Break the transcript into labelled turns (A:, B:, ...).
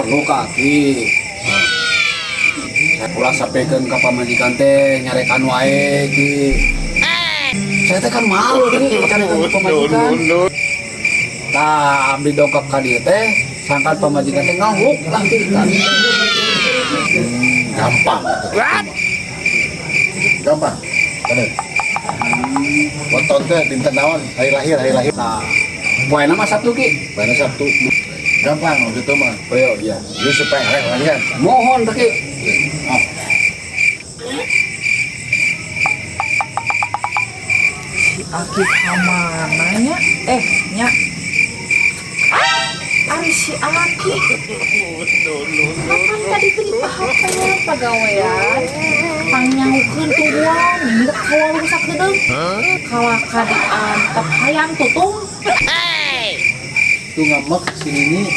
A: perlu ka Aki. Saya ulah sampaikan ka pamajikan teh nyarekan wae, Ki. Saya teh kan malu, Ki, nyarekan ka pamajikan. Tah, abdi dongkap ka dieu teh sangkan pamajikan teh ngahuk lah, Ki, ka abdi teh.
B: Gampang. Gampang. Bener. Weton teh dinten naon? Hari lahir, hari lahir.
A: Nah, poena mah Sabtu, Ki.
B: Mana Sabtu. Gampang gitu mah.
A: Oh iya, iya.
B: Jadi supaya rek latihan.
A: Mohon teh, Ki.
B: Oh.
C: Si Aki kamana nya? Eh, nya. Ari si Aki. Kapan tadi teh dipahapean pagawean? Pangnyahukeun tungguan, nyet ka warung sakedeung. Kalaka diantep hayang tutung.
B: Tuh ngambek si Nini.